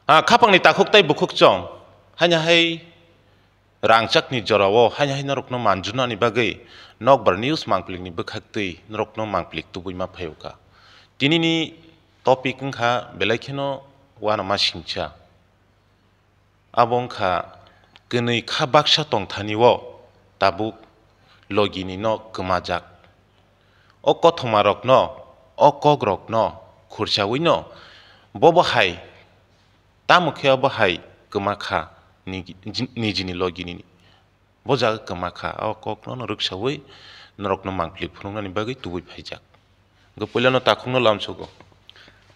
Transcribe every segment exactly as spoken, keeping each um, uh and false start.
Ah, khapangni takhuk tei bukhuk chong, haino hai rangchakni jorao haino hai norokno manjunani bagwi Nokbar News mangplikni bwkhaktwi norokno mangplik tubui ma phaio kha. Tinini topic wngkha belai kheno uanama singcha. Abo wngkha kwnwi kha baksa tongthani-o tabuk logini no kwmajak. O kothomarokno, o kokrokno khurchawino bobo hai tamo khe obo hai kwma kha ni-, nijini logini. Bo jaga kwma kha, o kokno no rwksawi norokno mangpli phunuknani bagwi tubui phaijak. Hwnkhe puilano takhukno lamsugo.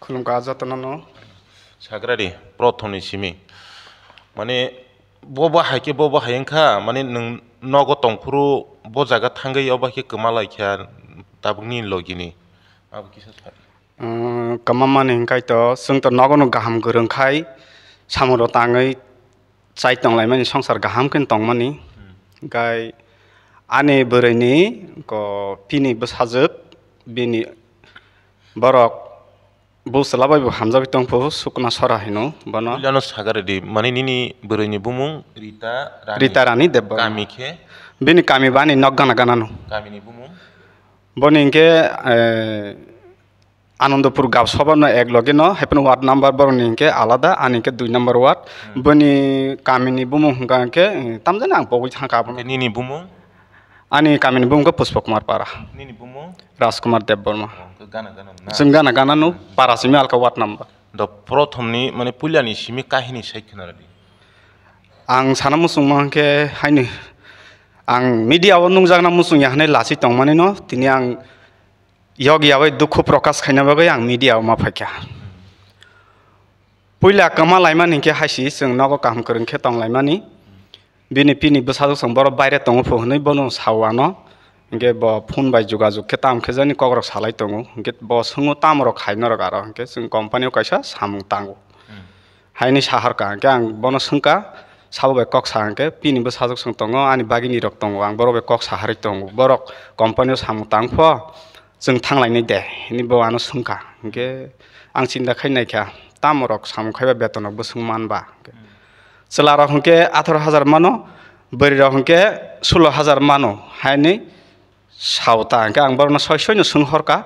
Khulumkha jotono no. Sagrari, prothomni simi. Mane, bo bo hai khe, bo bo hai wngkha, mane, nwng nogo tongphuru bo jaga thangwi obo hai khe kwma lai kha, tabukni logini. Abo kisa sa. Umm, kwma mani hwnkhe to, chwng to nogo no kaham kwrwng khai, samung rok tangwi chai tonglaimani, songsar kaham khe tongmani. Hmm. Hwnkhe ani bwrwini ko pini bwsajwk, bini borok bu chwla bai bo hamjagwi tongphu, Sukna Sora hino bono. Puilano saga rwdi, mani nini bwrwini bumung Rita Rani. Rita Rani Debbarma. Kami khe? Bini kami bo ani nok gana gana no. Kamini bumung? Boni hwnkhe, eh, Anandapur Gausoba no ek loge no, haipano ward number borok ni hwnkhe alada, ani hwnkhe dui number ward. Hmm. Boni kamini bumung hwnkha hwnkhe, eh, tamjani ang pogwi thangkha abono. Hwnkhe nini bumung? Ani kamini bumung khe Pushpa Kumar Para. Nini bumung? Rajkumar Debbarma. Oh, hwnkhe gana gana no na? Chwng gana gana no, hmm, para simi alka ward number. Do prothom ni, mane, puila ni simi kahini sai khwna rwdi. Ang sana muchung mankhe haino, ang media o nungjakna muchung ya hwnwi lachi tongmani no, tini ang yog yawi dukhu prokash khaina bagwi ang media o ma phaikha. Puila kwma laimani hinkhe haisi chwng nogo kaham kwrwng khe tong laimani. Bini pini bwsajwk chwng borok baire tongo phu hwnwi bono sao ano. Hinkhe bo phone bai jogajog khe tam khe jani kokrok salai tongo. Hinkhe bo swngo tamo rok khai norok aro hinkhe chwng company o kaisa samung tango. Hmm. Haini sahar ka hinkhe ang bono swngkha, sabo bai kok sa hinkhe pini bwsajwk chwng tongo, ani bagini rok tongo, ang borok bai kok saharwi tongo. Borok company o samung tang pho. Chwng thanglainai de, hwnwi bo ano swngkha. Hinkhe ang chinta khai naikha, tamorok samung khaiba betonrok bwswng manba. Chwlarok hinkhe atharo hajar mano, bwrwirok hinkhe sulo hajar mano, hainwi sao ta. Hinkhe ang borokno soi soino swnghorkha,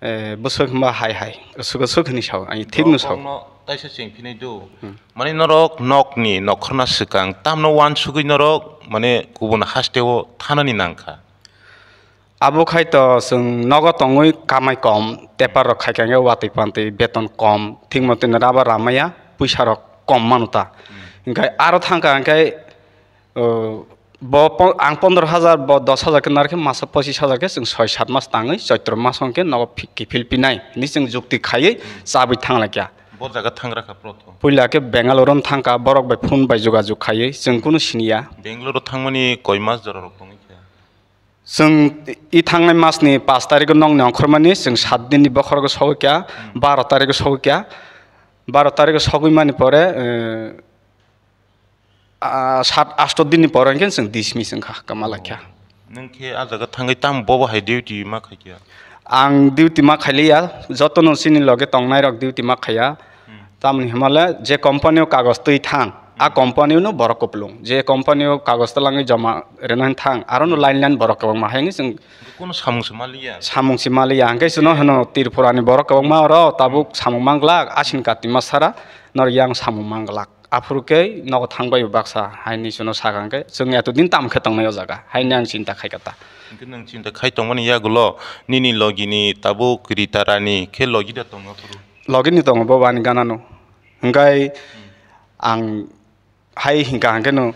eh, bwswk hwnba hai hai, swk swk hwnwi sao, ani thikno sao. Norokno taisa chengphinai do. Hmm. Mane norok nokni nokhorna swkang tamno uansugwi norok mane kubun hasteo thanani nangkha. Abo khai to chwng nogo tongwi kamai kom, tepar rok khai kha hinkhe watwi pantwi beton kom, thik motoni raba ramaya, puisa rok kom manu ta. Hmm. Hinkhe aro thangkha hinkhe, o, bo po-, ang pondro hajar, bo dos hajar khe narwkhe masa pochis hajar khe chwng soi sat mas tangwi choitro maso hinkhe nogo phi-, kiphil pinai hinwi chwng jukti khaiwi chabwi thanglaikha. Bo jaga thangra kha prothom? Puila khe Bangalore no thangkha, borok bai phone bai jogajog khaiwi chwng kunu siniya. Bangalore o thangmani koi mas jora rok tongwi kha? Chwng i thangnai masni pash tarikh o nokni ongkhormani chwng sat dinni bokhorogo sogwi kha, hmm, baro tarikh o sogwi kha. Baro tarikh o sogwi mani pore, eh, ah, sat asto dinni pore hinkhe chwng dismiss wngkha, kwma laikha. Nwng khe ah jaga thangwi tamo bobo hai duty ma khaikha? Ang duty ma khailiya, jotono chini loge tongnairok duty ma khaiya. Hmm. Tamoni hwnmale je company o kagoj twi thang, a company no borok kupulung. Je company o kagoj twlangwi joma rwna thang, aro no line line borok kwbangma hai wngwi chwng. Kuno samung se maliya? Samung se maliya, hwnkhe chwngno hwno Tripura ni borok kwbangma oro tabuk samung manglak, asin kati masara norok yang samung manglak. Aphuru khe nogo thangbai baksa haini chwngno sakha hwnkhe chwng eto din tamo khe tongnai o jaga, haini ang chinta khaikha ta. Hwnkhe nwng chinta khai tongmani yagulo nini logini tabuk Rita Rani khe logi da tongo aphuru? Logini tongo bo ani ganano. Hwnkhe ang hai hwnkha hwnkhe no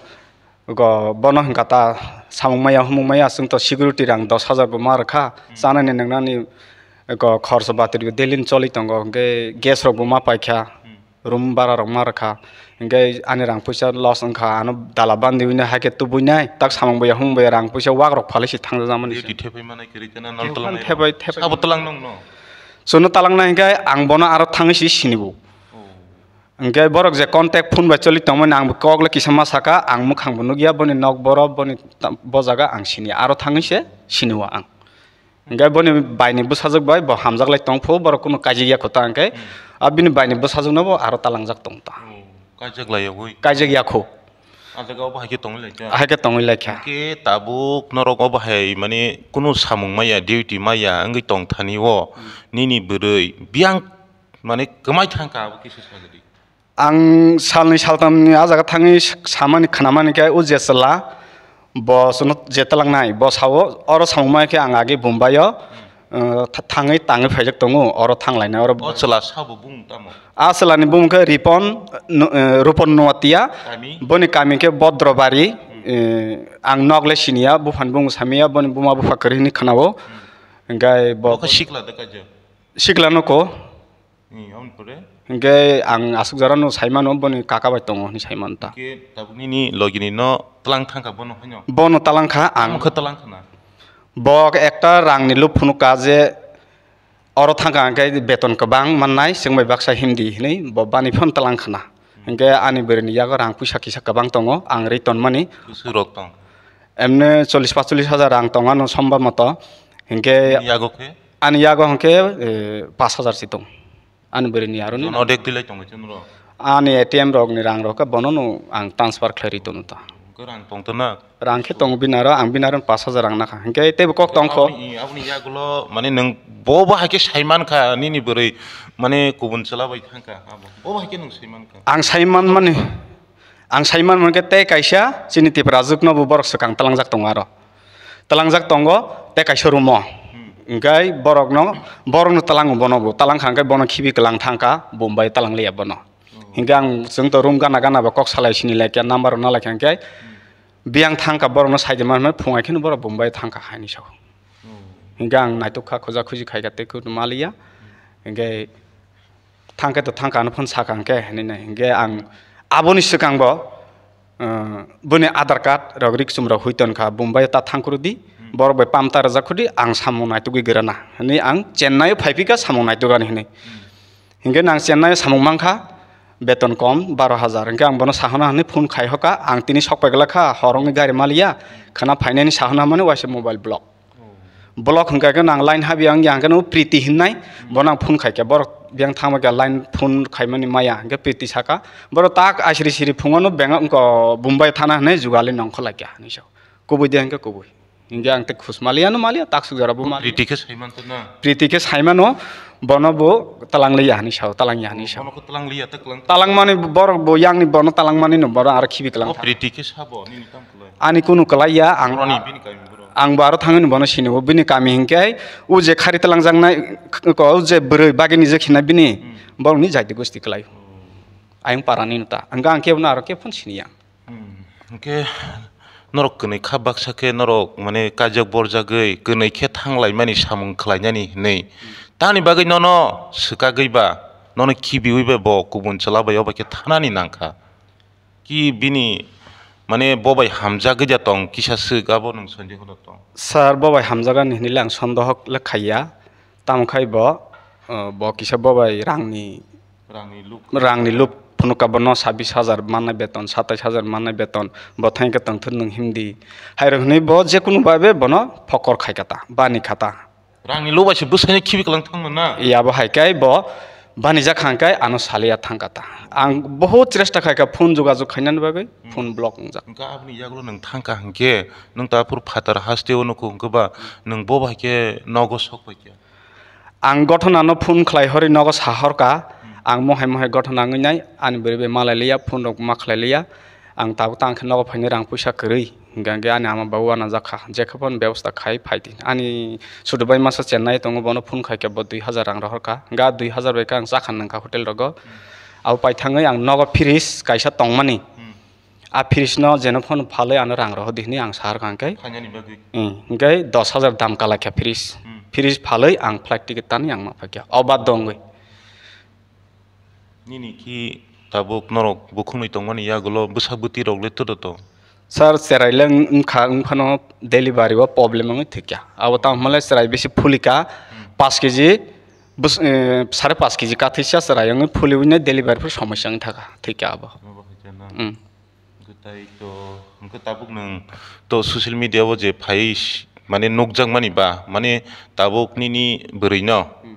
go bono hwnkha ta samung maya humung maya chwng to security rang dos hajar bo ma rwkha, hmm, chanani nwngnani go khorsa batri daily ni choli tongo, hwnkhe gas rok bo ma paikha, hmm, room bara rok ma rwkha, hwnkhe ani rang puisa loss wngkha, ano dala bandi hwnwi hai khe tubui nai, tak samung boya humung boya rang puisa wak rok phalwi se thangjakmani. Duty se. Thepai manai kwrwi kheno nol. Duty tlang nai thepai, rok. Thepai. Sabo tlang nong no? Chwngno talang nai hwnkhe ang bono aro thangwi se sinibo. Oh. Hwnkhe borok je contact phone bai choli tongmani ang bo kok le kisa ma saka, ang mwkhang bo nukya, boni nok borok, boni ta-, bo jaga ang siniya, aro thangwi se siniwa ang. Hingke boni baini bwsajwk bai bo hamjak lai tong phu, borok kunu kaijak ya kho ta hingke, a bini baini bwsajwk no bo aro talangjak tong ta. Oh, kaijak lai yagwi. Kaijak ya kho. A jaga o bo hai khe tongwi lai kha. Hai khe tongwi lai kha. Hingke tabuk norok o bo hai mane kunu samung maya, duty maya wngwi tong thani o, nini bwrwi biyang mane kwmai thang kha, abo kisa sa di. Ang salni saltamni a jaga thangwi samani khnamani khe o je chwla, bo chwngno je twlangnai, bo sao, oro samung maya khe ang age Bombay-o, uh, tha-, thangwi tangwi phaijak tongo, oro thanglainai, oro. O chwla sabo bumung tamo? A chwlani bumung khe Ripon, nu-, uh, Rupon Nuatia, kami? Boni kami khe Bodrobari, uh, ang nok le siniya, buphani bumung samiya, boni buma bupha kwrwi hwnwi khwnao. Hingke bo. Bo khe sikla de kaijak? Sikla no ko. Hmm, aboni pore? Hingke ang aswk jora no sai mano, boni kaka bai tongo hinwi sai mano ta. Hingke tabuk nini logini no tlang thang kha bono haino? Bono tlang kha ang. Tamo khe tlang kha na? Bo ekta rangni lub phunuk kha je oro thang kha hingke beton kwbang mannai, chwng bai baksa himdi hinwi bo bani phone tlang khna. Hingke ani bwrwini yago rang puisa kisa kwbang tongo, ang rwi tonmani. Bwswk rok tong? Emne chollish pachulish hajar rang tong ano somba moto. Hingke. Ani yago khe? Ani yago hingke, eh, pash hajar si tong. Ani bwrwini aroni. Jono dek dilai tongo chwng rok. Ani A T M rokni rang rok khe bono no ang transfer khlai ri tono ta. Hwnkhe rang tong tona? Rang khe tongo bini aro, ang bini aro pash hajar rang nakha. Hwnkhe teibo kok tong kho. Aboni, aboni yagulo mane nwng bo bo hai khe sai man kha nini bwrwi mane kubun chwla bai thang kha abo. Bo bo hai khe nwng sai man kha. Ang sai man mani. Ang sai man mankhe tei kaisa chini Tiprajwkno bo borok swkang tlangjak tongo aro. Tlangjak tongo tei kaisa room-o. Hmm. Hwnkhe borokno, borokno tlango bono bo. Tlang kha hwnkhe bono khibi kwlang thang kha, Bombay tlang liya bono. Oh. Hwnkhe ang chwng to room gana gana bo kok salai sini lai khe number rok na lai kha hwnkhe, hmm, biyang thang kha borokno sai di man phungai kheno borok Bombay thang kha haini sao. Oh. Hwnkhe ang naituk kha, khoja khuji khai kha tei kutu ma liya. Hmm. Hwnkhe thang khe to thang kha, ano phone sa kha hwnkhe hinwi nai. Hwnkhe ang aboni swkang bo, uh, boni Aadhaar card rok, riksum rok hui ton kha, Bombay ta thang kuru di, hmm, borok bai pam ta rwjak khudi, ang samung naitugwi gra na hinwi ang Chennai o phai phi kha samung naituk ani hinwi. Hmm. Hwnkhe nang Chennai o samung man kha, beton kom baro hajar. Hwnkhe ang bono sahana hinwi phone khai hoka, ang tini sok pai glak kha, hor wngwi gari ma liya, khana phainani sahana mani waisa mobile block. Block hwnkha khe nang line habi ang yang khe no Priti hinnai, bono ang phone khai khe borok biyang thangma khe line phone khaimani maya hwnkhe Priti saka, borok tak asiri siri phungo no beng wngko Bombay thana hinwi jugali nongkho lai kha hinwi sao. Kubui de hwnkhe kubui. Hwnkhe ang tei khus maliya no maliya, tak suk jora bo maliya. Priti khe sai man to na? Priti khe sai mano, bono bo talang liya hinwi sao, talang ya hinwi sao. Bono khe talang liya, ta kwlang. Talang mani borok bo yang ni bono talang mani no, borok aro khibi kwlang. O Priti khe sabo, nini tamo kwlai? Ani kunu kwlai ya, ang, boroni bini kami borok. Ang bo aro thangwi ni bono sini o, bini kami hwnkhe o je khari talang jaknai, ko o je bwrwi bagini je khina bini, hmm, borokni jaiti gosti kwlai. Hmm. Ayang para ni no ta, ang ang kebo no aro kebo phone sini ya. Hmm. Hwnkhe norok kwnwi kha baksa khe norok mane kaijak borjagwi kwnwi khe thang laimani samung khlainani hinwi. Hmm. Tamni bagwi nono swkagwi ba, nono khibiwi ba bo kubun chwla bai obo khe thanani nang kha. Ki bini, mane, bo bai hamjagwi da tong, kisa swk abo nwng sondeho da tong? Sir, bo bai hamjagani hinwi le ang sondeho le khaiya. Tamo khai bo, uh, bo kisa bo bai rangni, rangni luk, rangni luk phunukha bono sabbish hajar mannai beton, satais hajar mannai beton, bo thangkhe tongthwr nwng himdi. Hairok hinwi bo jekunu babe bono phokor khaikha ta, bani kha ta. Rangni luk bai se bwsaino khibi kwlang thangma na? Yabo hai khe bo banijak hangkhe ano saliya thangkha ta. Ang bohut chesta khaikha phone jogajog khainani bagwi, hmm, phone block wngjak. Hwnkhe aboni yagulo nwng thangkha hwnkhe, nwng ta aphuru phatar haste o nukhung hwnkhe ba, nwng bo bai khe nogo sok pai khe? Ang gothona no phone khlai horwi nogo sahorkha, hmm, ang mohai mohai gothona wngwi nai, ani bwrwi bai malai liya, phone rok ma khlai liya. Ang tabuk tang khe nogo phainai rang puisa kwrwi, hwnkhe hwnkhe ani ama babu uanajak kha, jekhe phano bebosta khai phai di. Ani sudu bai masa Chennai tongo, bono phone khai khe bo dui hajar rang rohor kha, hwnkhe a dui hajar bai khe ang cha kha nwng kha hotel rogo. Abo paithangwi ang nogo fridge kaisa tongmani, hmm, a fridge no jeno phano phalwi ano rang rohor di hinwi ang sahar kha hwnkhe. Phainani bagwi? Hmm, hwnkhe dos hajar dam kalai kha fridge. Hmm. Fridge phalwi ang flight ticket tanwi ang ma phai kha, o baad dongwi. Nini khi tabuk norok bukhukni tongmani yagulo bwsa bwtwi rok le todo to? Sir, cherai le wng-, wngkha, wng phano delivery o problem wngwi thwikha. Abo tamo hwnle cherai bisi phulikha, hmm, paanch K G, bws-, eh, sare paanch K G kathwisa cherai wngwi phuliwino delivery phuru somosya wngwi thakha, thwikha abo. Obo hai khe na? Hmm. Hwnkhe tai to, hwnkhe tabuk nwng to social media o je phai s-, Mane nukjakmani ba, mane tabuk nini bwrwino Hmm.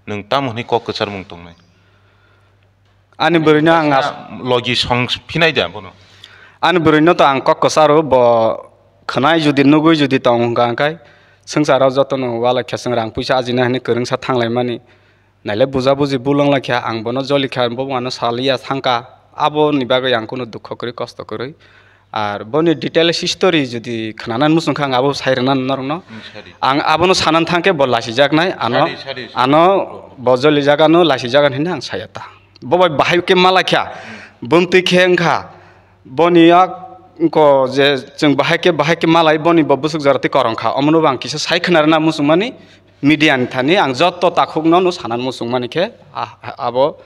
nwng tamo hwnwi kok kwcharmung tongnai? Ani bwrwino ang as- Kaisa logi song phinai da bono? Ani bwrwino to ang kok kwcharo, bo khwnai judi nugwi judi tong hwnkha, hwnkhe swngcharo jotono ualai khe chwng rang puisa ajina hwnwi kwrwngsa thanglaimani. Naile buja buji bul wnglaikha, ang bono jolikha, bo ano saliya thangkha, aboni bagwi ang kunu dukho kwrwi, kosto kwrwi. Ar boni details history jodi khwnanani muchungkha, ang abo sai rwnani norokno. Hmm, sadi. Ang abono sanani thangkhe bo lasijaknai, ano, Sadi, sadi, sadi. Ano bo jolijak, ano lasijagan hinwi ang saya ta. Bo bai bahai khe malaikha, Hmm. bumtwi khe wngkha, boni yak wngkho je chwng bahai khe, bahai khe malai, boni bo bwswk jora twi korong kha, omono bo ang kisa sai khwna rwna muchungmani. Media ni thani ang joto takhukno no sanani muchung mani khe, a-, a-, abo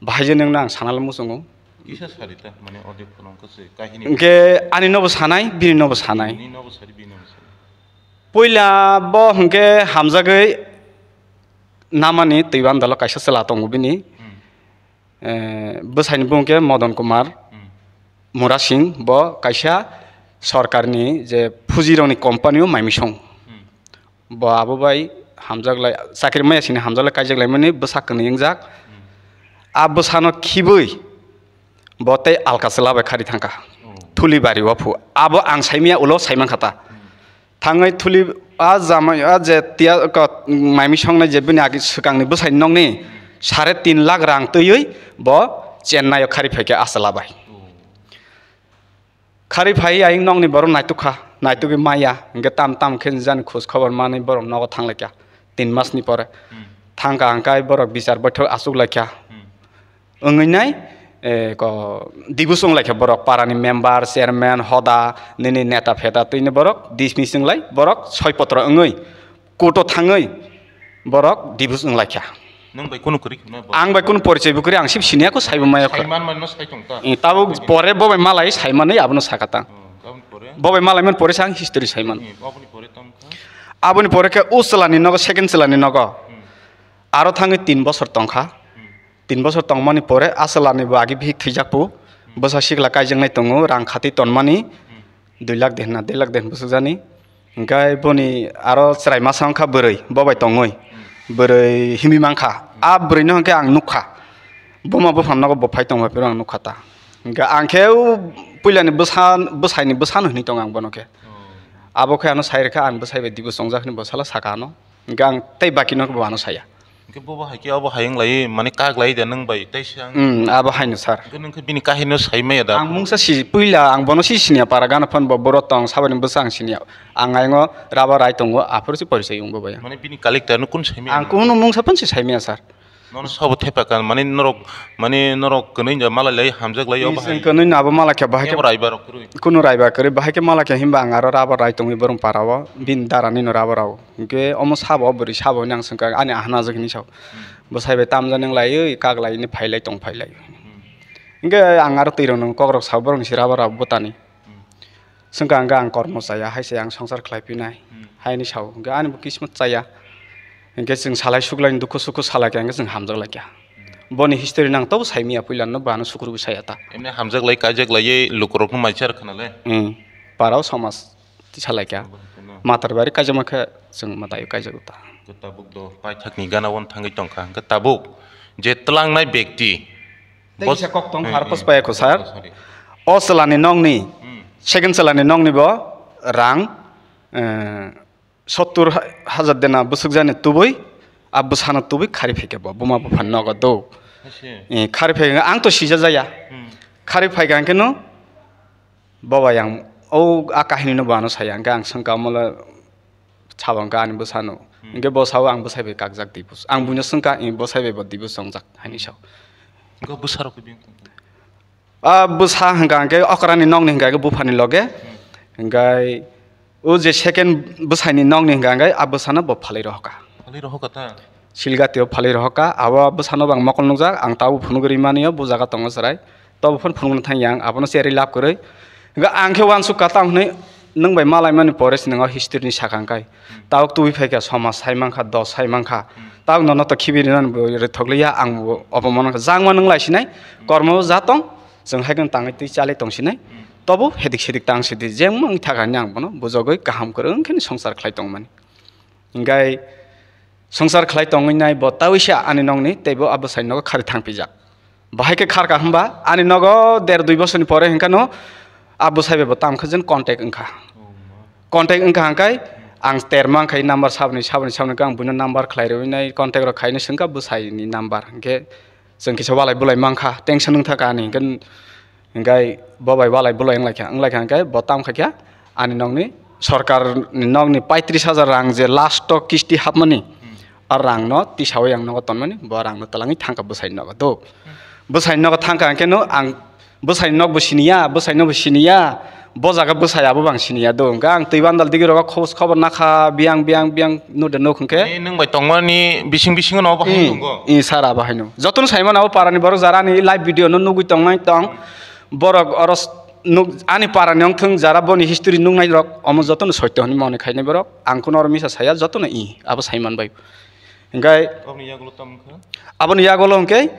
bahai je nwngno ang sanala muchungo. Kisa sari ta, mane audio phone wngkha se kahini. Hwnkhe ani nobo sanai, bini nobo sanai. Bini nobo sari, bini nobo sari. Puila bo hwnkhe hamjagwi namani twi bandalo kaisa chwla tongo bini. Hmm. Eh, bwsaini bumung khe Modon Kumar Hmm. Murasing, bo kaisa sorkarni je phujirokni company o maimisong. Hmm. Bo abo bai hamjaklai, chakri maya sini hamjaklai kaijaklaimani bwsa kwnwi wngjak. Hmm. A bwsano khibwi bo tei alka chwla bai khari thangkha. Oh. Thuli bari o phu. Abo ang saimaya ulo saimankha ta. Hmm. Thangwi thuli a jamai a je tiya ko maimi songnai je bini agi swkangni bwsai nokni sare tin lakh rang twiwi bo Chennai o khari phaikha a chwla bai. Khari phai ayang nokni borok naitukha, naitugwi maya, hwnkhe tam tam khe jani khoj khobor manwi borok nogo thanglaikha tin masni pore. Hmm. Thangkha hwnkhe borok bichar boithok achuklaikha. Hmm. Wngwi nai, eh, ko, dibus wnglaikha borok, parani member, chairman, hoda, nini neta pheta twini borok dismiss wnglai, borok soi potro wngwi, court o thangwi borok dibus wnglaikha. Nwng bai kunu kwrwi khwna bo? Ang bai kunu porichoi bo kwrwi, ang sib siniya ko saibo maya kho. Saiman manno sai tong ta? Eh, tabuk pore bo bai malai saimanwi abono sakha ta. Hmm, aboni pore? Bo bai malai man pore sa ang history saiman. Hmm, aboni pore tong kha? Aboni pore khe o chwlani nogo, second chwlani nogo. Hmm. Aro thangwi tin bosor tongkha. Hmm. Tin bosor tongmani pore a chwlani bo agi bihik thwijak pu. Hmm. Bwsa sikla kaijaknai tongo, rang khatwi tonmani. Hmm. Dui lakh de hwnna, dui lakh de hwn bwswk jani. Hwnkhe boni aro chwrai masa wngkha bwrwi, bo bai tongwi. Hmm. Bwrwi himwi mankha. Hmm. A bwrwino hwnkhe ang nukha. Buma buphang nogo bo phai tongma phiro ang nukha ta. Hwnkhe ang khe o puilani bwsa, bwsaini bwsano hwnwi tongo ang bono khe. Oh. Abo khe ano sai rwkha, ang bwsai bai dibo chongjak hwnwi bo sala saka ano. Hwnkhe ang tei baki no bo ano saya. Hwnkhe bobo hai khe abo hai wng lai, mane kak lai da nwng bai, tei se ang. Hmm, abo haino sir. Hwnkhe nwng khe bini kahini no sai maya da? Ang mungsa si, puila ang bono si siniya para gana phone bo boro tong sabani bwsa ang siniya. Ang ayang o rubber rai tongo, aphuru si porisai wng bo bai. Mane bini collector no kun sai maya? Ang kunu mungsa phone si sai maya sir. Nono sabo thepa kan, mane norok, mane norok kwnwi da malai lai hamjak lai obo hai. Kwnwi no abo malai khe bahai khe. Kebo raiba rok kwrwi? Kunu raiba kwrwi, bahai khe malai khe himba ang aro rubber rai tongwi borong para o, bini dara nino rubber rao. Hwnkhe omo sabo, o bwrwi sabo hwnwi ang swngkha, ani ahana ajak hinwi sao. Hmm. Bwsai bai tamjani wng lai, oi, kak lai hinwi phai lai tong phai lai. Hmm. Hwnkhe ang aro twi rok nung kok rok sao, borok ni se rubber rok bwtani. Hmm. Swngkha hwnkhe ang kormo chaya, hai se ang songsar khlai phinai, Hmm. hai hinwi sao. Hwnkhe ani bo kismat chaya. Hwnkhe chwng salai suklai ni dukhu sukhu salai kha, hwnkhe chwng hamjak lai kha. Hmm. Boni history nang tobo sai maya puila no, bo ano sukrubwi saya ta. Emne hamjak lai, kaijak lai, lukurok no mai char khna le. Hmm. Parao somaj. Tisa lai kha. Abo hai kheno. Matar bari kaijakma khe chwng mwtai kaijago ta. Hwnkhe tabuk do paithakni gana wan thangwi tongkha. Hwnkhe tabuk je twlangnai bekti. Tei bos-, kisa kok tong, eh, harpos eh, paya kho, sir. Sorry. O chwlani nokni, Hmm. second chwlani nokni bo rang, eh, sottur ha-, hajar dena bwswk jani tubui, a bwsano tubui khari phaikha bo, buma bupha nogo do. Ase. Eh, khari phaikha ang to sija jaya. Hmm. Khari phaikha hwnkhe no, Bo bai ang o a kahini no bo ano saya, hwnkhe ang swngkha, omo le sabo wngkha ani bwsano. Hmm. Hwnkhe bo sao ang bwsai bai kakjak di, ang buino swngkha, "Ee, bwsai bai bo divorce wngjak," hinwi sao. Hwnkhe bwsa rok khe bini? A bwsa hwnkha hwnkhe okrani nokni hwnkha khe buphani loge. Hmm. Hwnkhe o je second bwsaini nokni hwnkha hwnkhe a bwsano bo phalwi rohorkha. Phalwi rohorkha ta? Silgatio phalwi rohorkha, abo bwsano bo ang mokol nukjak, ang tabuk phunugwi rwmani o, bo jaga tongo chwrai. Tabuk phano phunukna thangya ang, abono cherwi lab kwrwi. Hwnkhe ang khe uansukha tamo hwnwi, nwng bai malaimani pore se nwng o history ni sakha hwnkhe. Tabuk tubui phaikha, somaj sai mankha, dos sai mankha. Tabuk nono to khibi rwnani bo rwthokliya, ang bo opomon wngkha. Jangma nwng lai sinai, kormo ja tong, chwng hai kheno tangwi twi chalai tong sinai. Tobo hedik sedik tang sidi, jemang thakani ang bono bujogwi kaham kwrwng khe songsar khlai tongmani. Hinkhe songsar khlai tongwi nai bo tawi sa ani nokni, teibo a bwsai nogo khari thangpijak. Bahai khe kharka hwnba ani nogo der dui bosorni pore hinkhano a bwsai bai bo tamkhe jen contact wngkha. Contact wngkha hwnkhai ang terma wngkhai number saboni, saboni, saboni khe ang buino number khlai rwui nai, contact rok khaino swngkha bwsaini number. Hinkhe chwng kisa walai bulai mankha, tension wngthaka ani, hinkhe, hinkhe bo bai walai bulai wnglaikha, wnglaikha hinkhe bo tamkhaikha ani nokni, sorkarni nokni paitris hajar rang je last o kisti hapmani, a rangno tisawi ang nogo tonmani, bo rangno twlangwi thangkha bwsaini nogo do. Bwsaini nogo thangkha hinkhe no ang bwsaini nokbo siniya, bwsaini nokbo siniya, bo jaga bwsai abo bang siniya do. Hinkhe ang twi bandal digi rogo khobos khobor nakha, biyang, biyang, biyang, nude nuk hinkhe. Ni nwng bai tongmani bising bisingo no bo hai nungo. I sara bo haino. Jotono saimano abo parani borok jara ani live video no nugwi tongnai tong. Borok oro s-, nuk, ani parani wngthung jara boni history nuknai rok, omo jotono soito hwnwi mone khainai borok. Ang kuno oro misa saya, jotono i abo saiman bai. Hinkhe Aboni yagulo tamo wngkha? Aboni yagulo hinkhe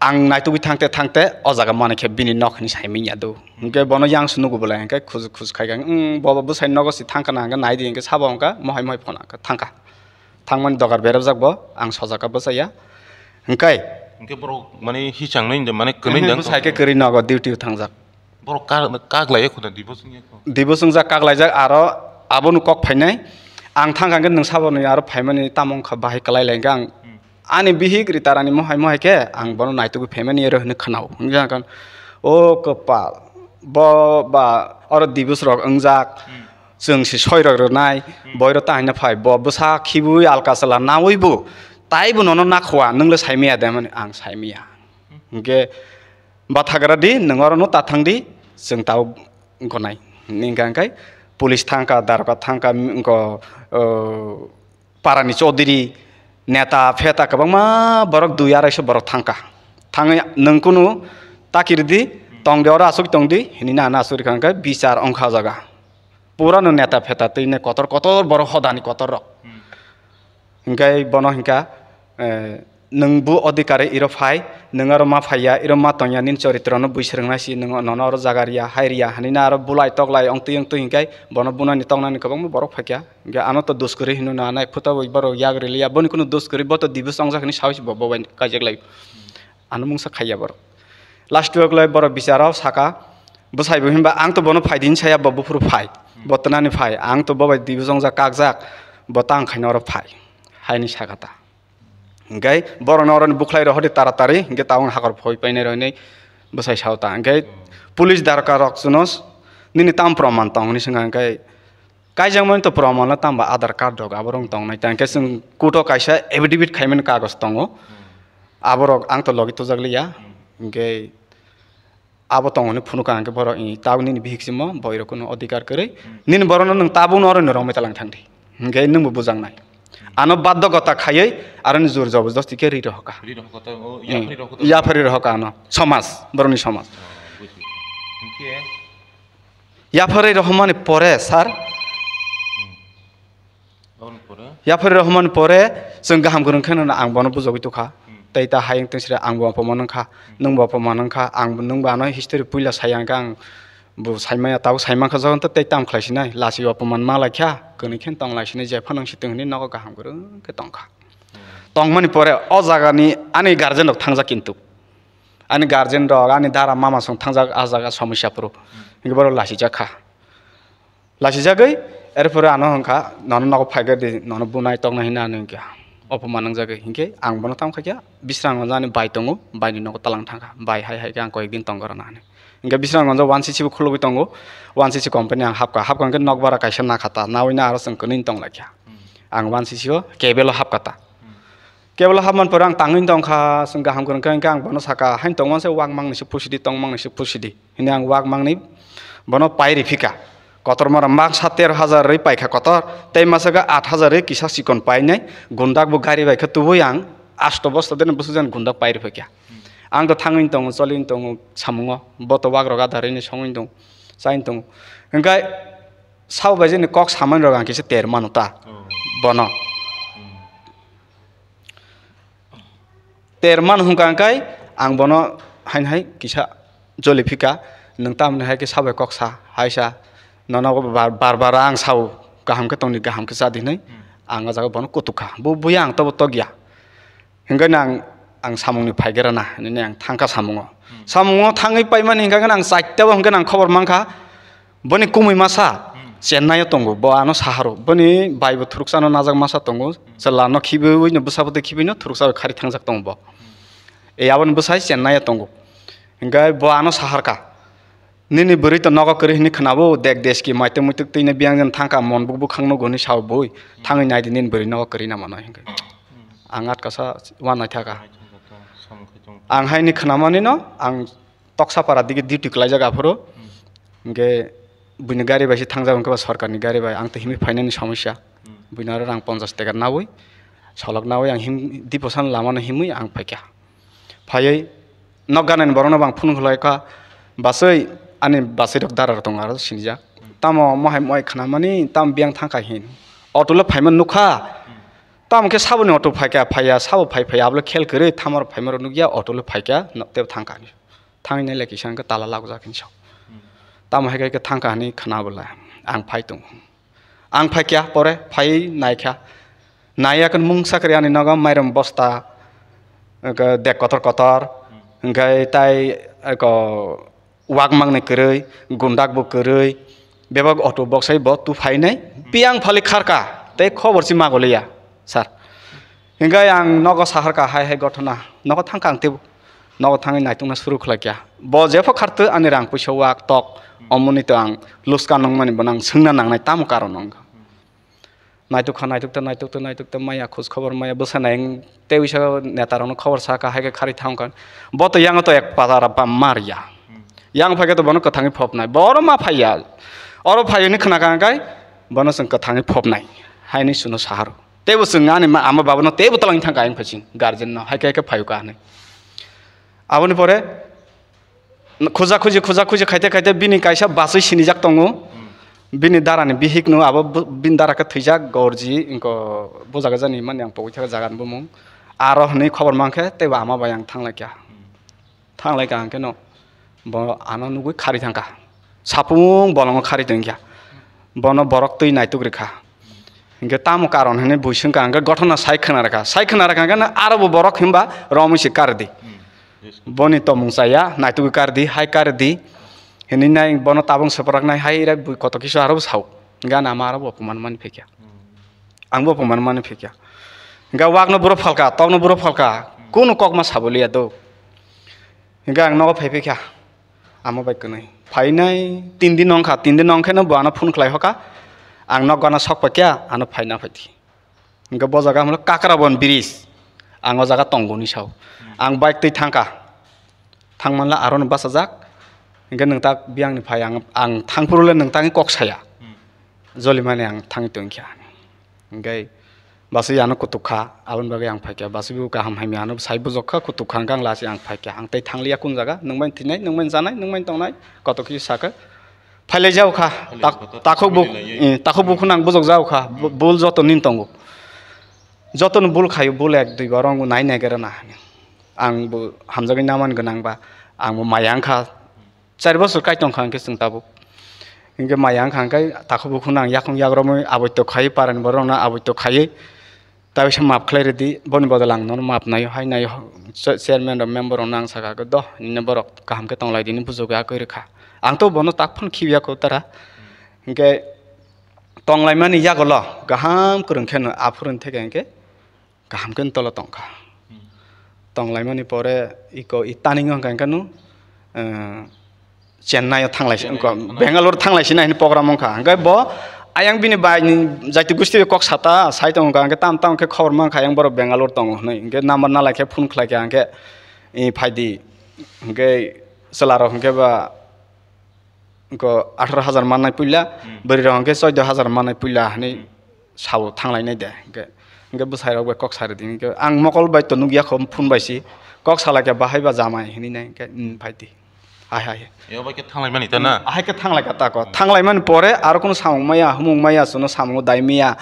ang naitugwi thangte thangte o jaga mane khe bini nok hwnwi saimanya do. Hinkhe bono yang se nugo bolai hinkhe khus khus khai khe, "Wng, bobo bwsai nogo se thangkha na," hinkhe nai di hinkhe sabo wngkha mohai mohai phone kha thangkha. Thangmani dogar berajak bo, ang sojaka bwsaya. Hinkhe Hinkhe borok mane hichang nai de mane kwnwi de bwsai khe kwrwi nogo duty o thangjak. Borok ka-, kaglai ekho da, divorce wngya ekho. Divorce wngjak, kaklaijak, aro abono kok phainai. Ang thang kha hwnkhe nwng saboni aro phaimani tamo wngkha bahai kwlai lai hwnkhe ang. Hmm. Ani bihik ritarani mohai mohai khe ang bono naitugwi phaimani ero hwnwi khwnao. Hwnkhe ang khe, "O kwpal, bo ba oro divorce rok wngjak, hmm, chwng se soi rok rwnai, hmm, boiro ta hwnna phai, bo bwsa khibui alka chwla naui bo, taibo nono nakhua, nwng le saimaya de?" Hwnmani ang saimaya. Hmm. Hwnkhe, Bathagra di, nwng oro no ta thang di, chwng tao gonai. Hwnwi hwnkha hwnkhe police thangkha, daroga thangkha, wngkha, o, parani chaudhuri, neta, pheta kwbangma borok dui araisho borok thangkha. Thangwi nwng kunu takiri di, tong di oro aswk tong di, hwnwi na ano aswk rikha hwnkhe bichar wngkha o jaga. Pura no neta pheta twi nai kotor kotor borok hodani kotor rok. Hmm. Hinkhe bono hinkha, eh, nwng bu odhikare iro phai, nwng aro ma phaiya, iro ma tongya, nini choritrono bui swrwngna si, nwng nono oro jaga riya, hai riya, hwnwi na aro bulai toklai ongtwi ongtwi hinkhe bono bunani toknani kwbangma borok phaikha. Hinkhe ano to dos kwrwi hino na nai, phuta bo borok yak riliya, boni kunu dos kwrwi, bo to divorce wngjak hwnwi saui si bo, bo bai kaijak lai. Ano mungsa khaiya borok. Last o lai borok bicharo saka, bwsai bo hinba ang to bono phai di saya, bo buphuru phai, bo twnani phai, ang to bo bai divorce wngjak kakjak, bo tang khaino oro phai, haini saka ta. Hinkhe borokno oroni bukhlai rohordi taratari, hinkhe tabuk hakor phoi painai rohorni bwsai sao ta. Hinkhe police darka rok chuno nini tam proman tong hwnwi swngkha, hinkhe kaijakmani to proman no tamo ba Aadhaar card rok aborok tongnai ta, hinkhe chwng court o kaisa affidavit khaimani kagoj tongo, aborok ang to logi tujak liya, hinkhe Abo tong hwnwi phunukha, hwnkhe borok, "Ih, tabuk nini bihik simo, boirok kunu odhikar kwrwi. Nini borokno nwng tabukno oro nwng romwi talang thang di. Hwnkhe nwngbo bujaknai." Ano badhyokota khaiwi aroni jor jobosdosti khe ri rohokha. Ri rohokha to, o, Hmm. Yapharwi rohokha to. Yapharwi rohokha ano. Somaj, borokni somaj. Oh, buji. Hwnkhe yapharwi rohormani pore, sir, Hmm. Aboni pore? Yapharwi rohormani pore chwng kaham kwrwng khe no ang bono bujogwi tukha. Hmm. Tei ta hayung tungsira ang bo apoman wngkha, Hmm. nwng bo apoman wngkha, ang bo, nwng bo ano history puila sai ang khe ang bo saimaya, tabuk saimankha, jokhon to tei tam khlai sinai, lachi apoman ma lai kha, kwnwi khe tong lai sinai, jepha nang si tong hinwi nogo kaham kwrwng khe tongkha. Hmm. Tongmani pore o jagani ani guardian rok thangjak kintu. Ani guardian rok, ani dara mama song thangjak a jaga somosya phuru. Hmm. Hinkhe borok lachi jak kha. Lasijagwi, erpore ano hwnkha, "Nono nogo phaikhe di, nono bunai toknai," hinwi ano hinkhe opoman wngjagwi. Hinkhe ang bono tamo khaikha, Bisramganjo ani bai tongo, baini nogo talang thangkha, bai hai hai khe ang koyek din tongkha oro hinwi. Hinkhe Bisramganjo one C C bo khulugwi tongo, one C C company ang hapkha, hapkha hinkhe nokbara kaisa nakha ta, nawi na aro chwng kwnwi tonglaikha. Hmm. Ang one C C o cable o hapkha ta. Hmm. Cable o hapmani pore ang tangwi tongkha, chwng kaham kwrwngkha, hinkhe ang bono sakha, "Hain tongmani se wak mangni se pusidi, tongmani se pusidi." Hini ang wak mangni bono pai riphika. Kotor mora mak sa tero hajar rwi paikha kotor, tei masa khe aat hajar rwi kisa chikon painai. Gundak bo gari bai khe tubui ang asto bosta deno bwswk jani gundak pai riphikha. Ang to thangwi tongo, choliwi tongo samungo, bo to wak rok adar rini songwi tongo, chaiwi tongo. Hinkhe sabo bai jeni kok samani rok ang kisa ter mano ta. Oh. Bono. Hmm. Ter man hwnkha hwnkhe ang bono hain hai kisa joli phika, Nwng tamoni hai khe sabai kok sa, hai sa, nono bar bar bar ang sao, kaham khe tongdi, kaham khe chadi hinwi. Hmm. Ang o jaga bono kutuk kha, bo buya ang tobo tokya. Hinkhe nang ang samungni phaigerana hinwi ang thangkha samungo. Hmm. Samungo thangwi paimani hinkhe ang chaitebo hinkhe ang khobor mankha, boni kumui masa Hmm. Chennai o tongo, bo ano saharo, boni baibo thuruksa no najak masa tongo, Hmm. chwla no khibiwi no bwsa bwtwi khibiwi no thuruksa bai khari thangjak tongo bo. Hmm. E aboni bwsai Chennai o tongo. Hinkhe bo ano saharkha, "Nini bwrwi to nogo kwrwi hinwi khwnabo, dek deski maituk muituk twino biyang jan thangkha, mon buk bukhang nugo hinwi sao bui, thangwi naidi nini bwrwi nogo kwrwi na mano," hinkhe. Ang atkasa uanaithaka. Ang haini khwnamani no, ang Toksapara dige duty kwlaijak aphuru. Hinkhe buini gari bai se thangjak, hinkhe ba sorkarni gari bai, ang to himwi phainani somosya. Buino aro rang ponchash taka nawi, solok nawi ang him, Diposan lamano himwi ang phaikha. Phaiwi nok ganani borokno bo ang phone khlaikha, "Baswi, ani baswi rok dara rok tongo aro sinijak. Tamo mohai mohai khwnamani, tamo biyang thangkha hin. Auto le phaima nukha. Tamo khe saboni auto phaikha, phaiya, sabo phai phaiya, abole khel kwrwi, thamar phaima rok nukya, auto le phaikha, no, tebo thangkha." Thangwi nailai kisa hwnkhe tala lagojak hinwi sao. Tamo hai khe thangkha hinwi khna bwla ang phai tongo. Ang phaikha pore phaiwi naikha. Naiya khe mungsa kwrwi ani nogo mairum bosta, dek kotor kotor, hwnkhe tai eko wak mangni kwrwi, gundak bo kwrwi, bebak auto boksai bo tu phainai, biyang phali kharka, tei khobor si magoliya, sir. Hinkhe ang nogo saharka hai hai gothona, nogo thangka ang tebo, nogo thangwi naitukna suru khlaikha. Bo jepho khartwi ani rang puisa wak tok, omoni to ang luska nungmani bono ang swngna nangnai tamo karon wngkha. Naituk kha, naituk ta, naituk ta, naituk ta, maya khoj khobor maya bwsa nai wng tei wisa neta rokno khobor saka hai khe kharwi thang kha. Bo to yango to ek pata ra bam mar ya. Yang phai khe to bono kwthangwi phopnai. Bo oro ma phai ya. Oro phai hwnwi khna kha kai bono chwng kwthangwi phopnai. Haini suno saharo. Teibo chwng ani ma ama babano teibo twlang thang kha ayang phai chwng guardian no. Hai khe khe phaio ka hinwi. Aboni pore Khuja khuji, khuja khuji khaite khaite bini kaisa bachwi sinijak tongo. Bini darani bihik no abo bu-, bini dara khe thwijak gorji, inko bujaga jani mani ang pogwi thaka jaga ni bumung. Aro hwnwi khobor mankhe teibo ama bai ang thanglaikha. Thanglaikha hwnkhe no bo ano nugwi khari thangkha. Sapung bolongo khari tongkha. Bono borok twi naituk rikha. Hinkhe tamo karon hinwi bui swngkha, hinkhe gothona sai khna rwkha, sai khna rwkha hinkhe aro bo borok himba romwi se kardi. Boni tomung chaya, naitugwi kardi, hai kardi hinwi nai bono tabung swpraknai hai rai bui koto kisa aro bo sao. Hinkhe ani ama aro bo opoman mani phaikha. Ang bo opoman mani phaikha. Hinkhe wakno buro phalkha, tokno buro phalkha, kunu kokma sabo liya do. Hinkhe ang nogo phai phaikha. Amo bai kwnwi. Phainai tin din wngkha, tin din wngkhe no bo ano phone khlai hoka. Ang nok gana sok paikha, ano phaina phaidi. Hinkhe bo jaga hwnlo Kakrabon bridge. Ang o jaga tongo ni sao. Ang bike twi thangkha. Thangmanla aro no bachajak. Hinkhe nwng tak biyang ni phai ang, ang thangphuru le nwng tangwi kok saya. Jolimani ang thangwi tongkha. Hinkhe basi ano kutuk kha, aboni bagwi ang phaikha. Basi bo kaham hamya ano sai bujok kha, kutuk kha, hinkhe ang lasi ang phaikha. Ang tei thangliya kun jaga, nwng bai thinai, nwng bai janai, nwng bai tongnai, koto kisa sakha. Phailai jao kha, Phailai tak-, jao kha, takhuk bu-, phailai jao. Eh, takhuk bukhun ang bujok jao kha, bu-, bul joto nin tongo. Joto no bul khayo, bul ek dui bar wng nai nai gera na. Ang bo hamjagwi naman gwnang ba, ang bo maya wng kha. Char bosor kai tong kha hinkhe chwng tabuk. Hinkhe maya wng kha hinkhe takhuk bukhuk no ang yakung yagromwi aboito khaiwi parani borok rokno aboito khaiwi ta bisa maap khlai rwdi, boni bodol ang nono maap naio hai naio. Chairman rok member rokno ang sakha do nini borok kaham khe tong lai di hinwi bujo khe akoi rwkha. Ang to bono tak phano khibiya kho tara. Hinkhe tong lai mani yagulo kaham kwrwng khe no aphuru theke hinkhe kaham khe tolo tongkha. Tonglaimani pore iko i taningo hwnkha hwnkhe no, eh, Chennai o thanglai si, Chennai wngkha, thanglai. Bangalore thanglai sina hini program wngkha. Hwnkhe bo ayang bini bai ni jaiti gusti bai kok sata sai tongo hwnkha, hwnkhe tam tam khe khobor mankha ayang borok Bangalore tongo hwnwi. Hwnkhe number nalai khe phone khlai kha hwnkhe, i phaidi. Hwnkhe chwla rok hwnkhe ba Hwnkhe atharo hazar mannai puila, Hmm. bwrwi rok hwnkhe choudo hazar mannai puila hinwi Hmm. sao thanglainai de. Hwnkhe, hwnkhe bwsai rok bai kok sai rwdi. Hwnkhe ang mokol bai to nukya kho, phone bai si. Kok salai khe bahai ba jamai hinwi nai hwnkhe, hmm, phaidi. Hai, hai. Yo bai khe thanglaimani ta na? Hmm, ahai khe thanglaikha ta ko. Hmm. Thanglaimani pore aro kunu samung maya, humung maya, chwngno samungo dai maya.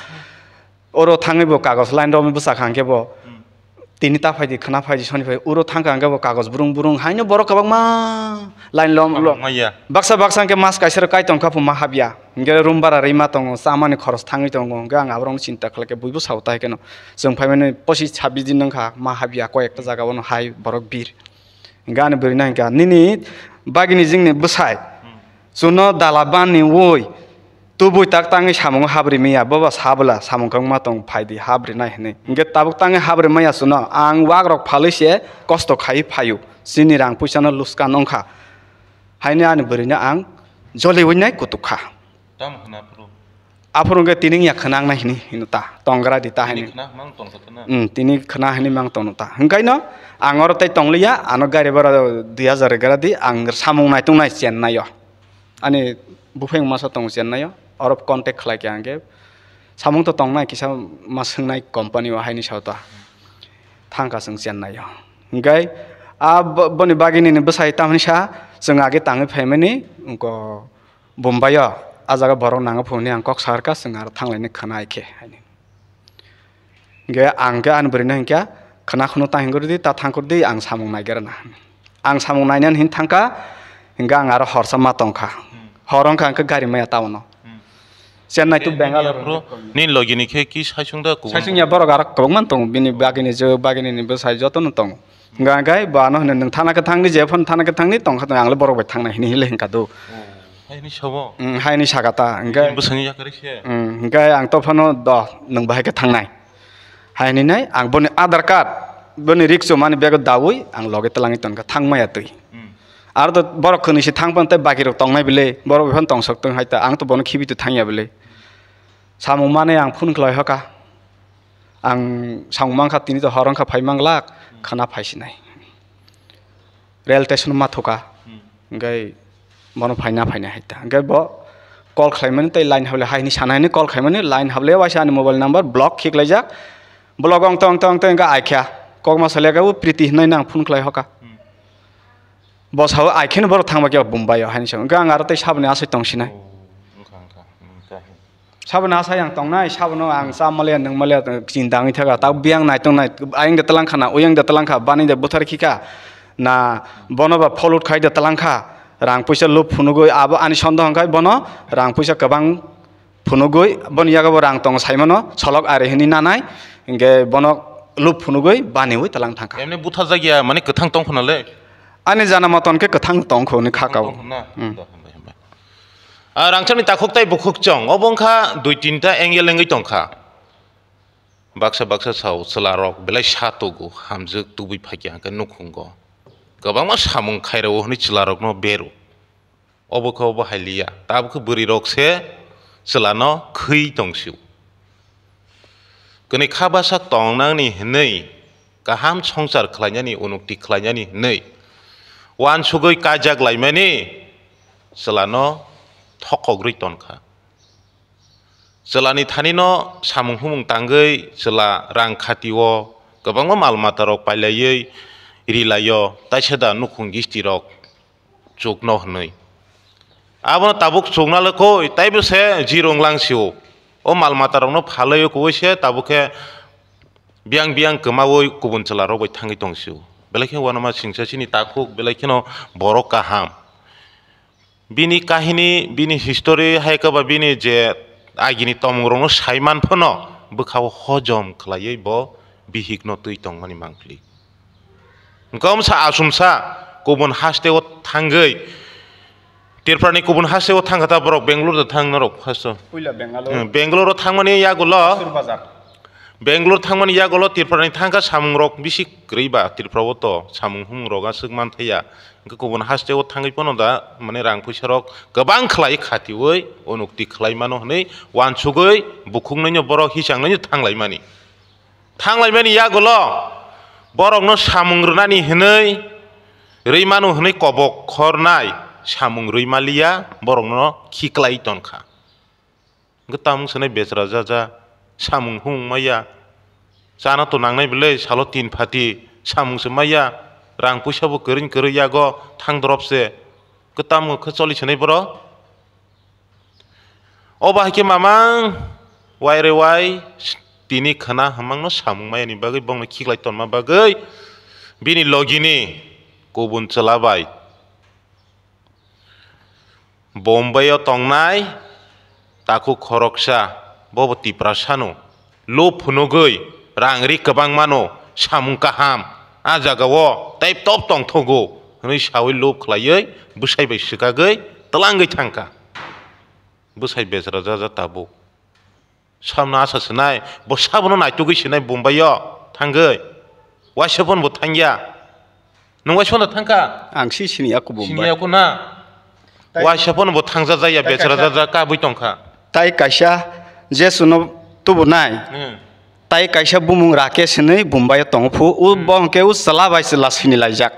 Oro thangwi bo kagoj line romwi bwsakha hwnkhe bo. Hmm. Tini ta phaidi, khwna phaidi, soni phai, uro thangkha hwnkhe bo kagoj brung brung, haino borok kwbangma line lom, lom. Maya. Baksa baksa hwnkhe mas kaisa rok kai tongkha phu ma habya. Hwnkhe room bara rwima tongo, chamani khoros thangwi tongo. Hwnkhe ang aborokno chinta khlaikhe buibo sao ta hai kheno. Chwng phaimani pochi sabis din wngkha, ma habya koi ekta jaga bono hai borok bir. Hwnkhe ani bwrwino hwnkha, "Nini bagini jingni bwsai, hmm, chuno dala bani ui, tubui tak tangwi samungo habri maya, boba sabwla samung kwbangma tong, phaidi habri nai," hinwi. Hwnkhe tabuk tangwi habri maya chuno, ang wakrok phalwi se kosto khai phaio, chini rang puisano luskan wngkha. Haino ani bwrwino ang joliwi nai kutuk kha. Tamo hwna phuru? Aphuru hwnkhe tini wngya khwna wngnai hini hino ta, tong gra di ta. Tini hini khwna mang tong kha khwna? Hmm, tini khwna hini mang tongno ta. Hwnkhaino ang oro tei tongliya, ano gari bhara dui hajar gra di, ang samung naitung nai Chennai o. Ani buphang masa tongo Chennai o, oro contact khlai khe ang khe samung to tongnai kisa ma swngnai company o haini sao ta. Thangkha chwng Chennai o. Hwnkhe a bo-, boni bagini ni bwsai tamni sa chwng age tangwi phaimani wngko Bombay o, a jaga borok nango phone ni ang kok sakha, chwng aro thanglaini khwna hai khe, haini. Hwnkhe ang khe ani bwrwino hwnkhe, "Khwna khwno ta hingkhe rwdi, ta thangkhe rwdi, ang samung naigra na." Ang samung nainani hin thangkha, hwnkhe ang aro horsa ma tongkha. Hmm. Hor wngkha hwnkhe gari maya taono. Hmm. Chennai to Bangalore. Bro, nini logi ni khe ki saisung da kubun? Saisung ya borok aro kwbangma tongo, bini bagini je, bagini ni bwsai jotono tongo. Hwnkha khe bo ano hwnwi, "Nwng thana khe thangni, je phano thana khe thangni, tongkha tong, ang le borok bai thangnai," hwnwi hinle hwnkha do. Oh, hai hwnwi sabo? Mm, hai hwnwi sakha ta, hwnkhe. Bwswngni yakarwi se? Mm, hwnkhe ang to phano do, "Nwng bahai khe thangnai," hai hwnwi nai, ang boni Aadhaar card, boni rikchomani bego daui, ang loge twlangwi tongkha, thangmaya twi. Mm. Aro to borok khwnwi se thang phano tei baki rok tongnai bile, borok bai phano tongsok tong hai ta, ang to bono khibi to thangya bile. Samung mane ang phone khlai hoka. Ang samung mankha, tini to hor wngkha, phai manglak, hmm, khwna phai sinai. Rail station ma thuka. Hmm. Hwnkhe bono phaina phaina hai ta. Hwnkhe bo call khlaimani tei line hable hai hwnwi sana hwnwi call khlaimani, line hable waisa ani mobile number block khiklaijak. Block ong tong tong tong hwnkhe aikha. Kokma salya khe o Priti hwnwi nang phone khlai hoka. Hmm. Bo sao, "Ai kheno borok thangba khe Bombay o," haini sao. Hwnkhe ang aro tei saboni asai tong sinai. Oh, wngkha, wngkha. Hmm, kahim. Saboni asai ang tongnai, sabono ang cha maliya, nwng maliya, chinta wngwi thaka. Tabuk biyang naitongnai, ayang de twlang kha na, uyang de twlang kha, bani de buthar khika na, bono ba follow khai de twlang kha. Rang puisa lup phunugwi abo ani sondoh hwnkhe bono rang puisa kwbang phunugwi, boni yago bo rang tongo saimano, solok ari hwnwi nanai, hwnkhe bono lup phunugwi baniwi twlang thangkha. Emni butharjak ya, mane kwthang tong phano le? Ani jana moton khe kwthang tong kho hwnwi kha kao. Tong kho na? Hmm. Da, hambai, hambai. A rangchakni takhuk tai bukhuk chong, obo wngkha dui tinta angle wngwi tongkha. Baksa baksa sao, chwla rok belai sa tugo, hamjwk tubui phai khe hwnkhe nukhungo. Kwbangma samung khairao hwnwi chwla rokno beru. Obo khe obo hai liya. Tabuk khe bwrwi rok se chwla no khwi tong sio. Kwnwi kha basa tong nang ni hwnwi, kaham songchar khlai nani, unukti khlai nani hwnwi, uansugwi kajak lai mani chwla no thokok rwi ton kha. Chwla ni thani no samung humung tangwi chwla rang khati o kwbangma mal mata rok pailaiwi ri lai o, taisa da nukhung gisti rok chukno hwnwi. Abono tabuk chukna le koi, taibo se jirong lang sio. O mal mata rokno phalwi o koi se tabuk khe biyang biyang kwmawi kubun chwla rok bai thangwi tong sio. Belai khe uanama singsa chini takhuk, belai kheno borok kaham. Bini kahini, bini history hai khe ba bini je agini tomung rokno sai man phano bwkha o hojom khlaiwi bo bihik no twi tongmani mangpli. Hwnkhe omsa asumsa kubun haste o thangwi, Tripura ni kubun haste o thangkha ta borok, Bangalore da thang norok first o. Puila Bangalore. Hmm, Bangalore o thangmani yagulo. Sur Bazar. Bangalore thangmani yagulo Tripura ni thangkha samung rok bisi kwrwi ba, Tripura o to samung humung rok aswk man thaya. Hwnkhe kubun haste o thangwi phano da mane rang puisa rok kwbang khlai khatiwi unukti khlai mano hwnwi uansugwi bukhuknwi no borok hisang nwi no thanglai mani. Thanglaimani yagulo borokno samung rwnani hwnwi, rwi mano hwnwi kobok khornai samung rwi maliya, borokno khiklai tonkha. Hwnkhe tamung sanai bechara jaja samung humung maya, chana to nangnai bwle salo tin phati samung se maya, rang puisa bo kwrwini kwrwi yago thang dorop se, hwnkhe tamung khe choli sanai borok. Obo hai khe mamang wai re wai Tini khwna hwmangno samung mayani bagwi bongno khiklai tonma bagwi bini logini kubun chwla bai Bombay-o tongnai takhuk khoroksa, bobo Tiprasano, lob phunugwi rang ri kwbang mano, samung kaham, a jagao tei top tongthogo, hwnwi sawi lob khlaiwi bwsai bai swkagwi twlangwi thangkha. Bwsai bejra jaja tabuk. Samno asa swnai, bo sabono naitugwi swnai Bombay-o thangwi. Waisa phone bo thangya. Nwng waisa phone thangkha? Ang si sini aku Bombay. Sini aku na. Waisa phone bo thangja jaya, bechara jaja kabwi tongkha. Tai kaisa je suno tubu nai. Hmm. Tai kaisa bumung Rakesh hinwi Bombay-o tongo phu. U bo hwnkhe u chwla bai chwla sini laijak.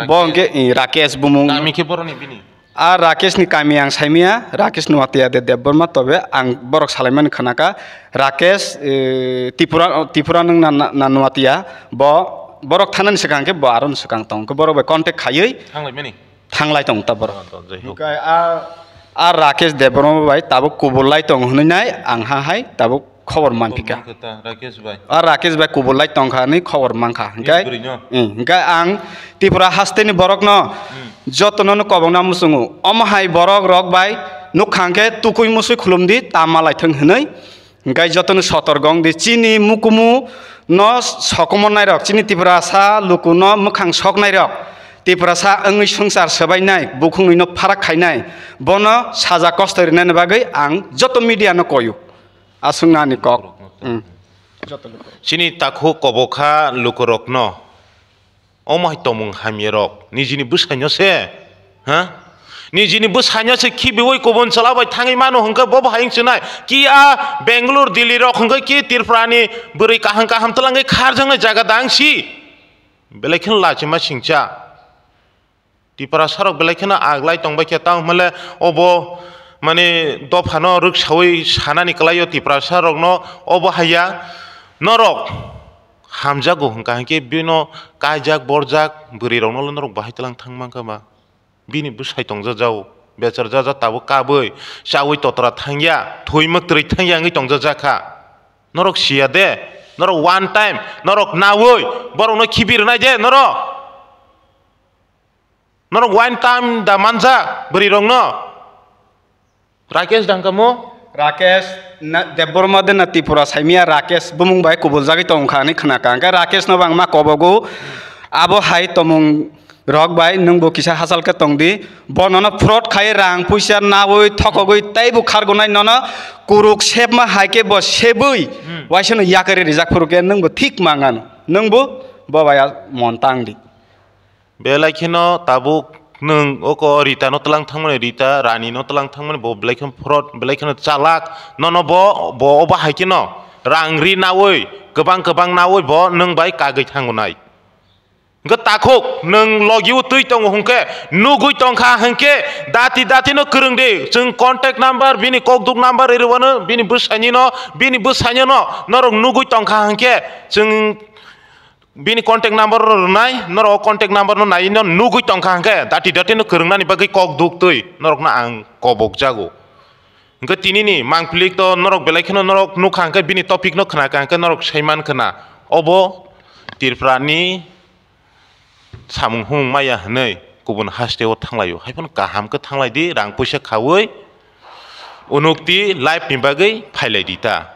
Bo hwnkhe, eh, Rakesh bumung. Kami khe boroni bini? A Rakesh ni kami ang saimaya, Rakesh Nuatia de Debbarma, tobe ang borok salaimani khnaka, Rakesh, eh, Tripura, Tripura nwng na, na, na Nuatia, bo borok thanani swkang khe bo aroni swkang tong khe borok bai contact khaiwi thanglai mani? Thanglai tong ta borok. Ah, to, jai ho. Hwnkhe a, a Rakesh Debbarma bai tabuk kubul lai tong hwnwi nai ang ha hai tabuk khobor manphi kha. Khobor mankha ta, Rakesh bai. A Rakesh bai kubul lai tongkha hinwi khobor mankha. Hwnkhe, bini bwrwino? Eh, hwnkhe ang Tripura hasteni borokno, hmm, jotono no kobokna muchungo. Omo hai borok rok bai nukha hwnkhe tukui musui khulum di, tama lai thung hinwi. Hwnkhe jotono sotorgo wng di, chini mukumu no sokomornai rok, chini Tiprasa luku no mwkhang soknai rok, Tiprasa wngwi swngchar swbainai, bukhuknwi no pharak khainai, bono saja kosto rinani bagwi ang joto media no koyo. Aswk nani kok. Hmm. Chini takhuk kobokha lukurokno omo hai tongmung hamyarok nijini bwsaino se, ha? Nijini bwsaino se khibiwi kubun chwla bai thangwi mano hwnkhe bo bahai wng chinai. Ki a Bangalore, Delhi rok hwnkhe ki Tripurani bwrwi kaham kaham twlangwi kharjaknai jaga dang si. Belai kheno lachima singcha. Tiprasarok belai kheno aglai tongbai khe, tamo hwnle obo, mane, dophano rwksawi sanani kwlaio Tiprasarokno, obo haiya norok hamjago hwnkha hinkhe bino kaijak borjak bwrwirokno norok bahai twlang thang mankha ba? Bini bwsai tongjajago, bechar jaja tabuk kabwi chawi totra thangya, thwi mwktwrwi thangya wngwi tongjajakha. Norok siya de, norok one time, norok nawi borokno khibi rwnai de norok. Norok wine time da manja bwrwi rokno. Rakesh dangkamo? Rakesh na, Debbarma de na Tripura saimia Rakesh bumung bai kubul jagwi tong kha hinwi khna kha. Hwnkhe Rakesh no bangma kobogo abo hai tomung rok bai nwng bo kisa hachal khe tong di. Bo nono fraud khai rang puisa nawi thokogwi tei bo khargunai nono kuruk sepma hai khe bo sebwi, hmm, waisa no yakari rijak phuru khe nwng bo thik mangano. Nwng bo bo bai mon tang di. Belai kheno tabuk nwng oko Rita no twlang thangmani, Rita Rani no twlang thangmani, bo belai kheno fraud, belai kheno chalak, nono bo, bo obo hai kheno rang ri nawi, kwbang kwbang nawi bo nwng bai kagwi thango nai. Hwnkhe takhuk nwng logi o twi tongo hwnkhe, nugwi tongkha hwnkhe, dati dati no kwrwng di, chwng contact number, bini kokduk number ri rwano, bini bwsani no, bini bwsani no, norok nugwi tongkha hwnkhe, chwng Bini contact number no rwnai, norok o contact number no nai no nugwi tongkha hwnkhe, dati dati no kwrwngnani bagwi kok duk twi norokno ang kobok jago. Hwnkhe tini ni mangpili to norok belai kheno norok nukha hwnkhe, bini topic no khna kha hwnkhe norok saiman khna, obo Tripura ni samung humung maya hwnwi kubun haste o thanglaio, haiphano kaham khe thanglai di, rang puisa khaui unukti life ni bagwi phailai di ta.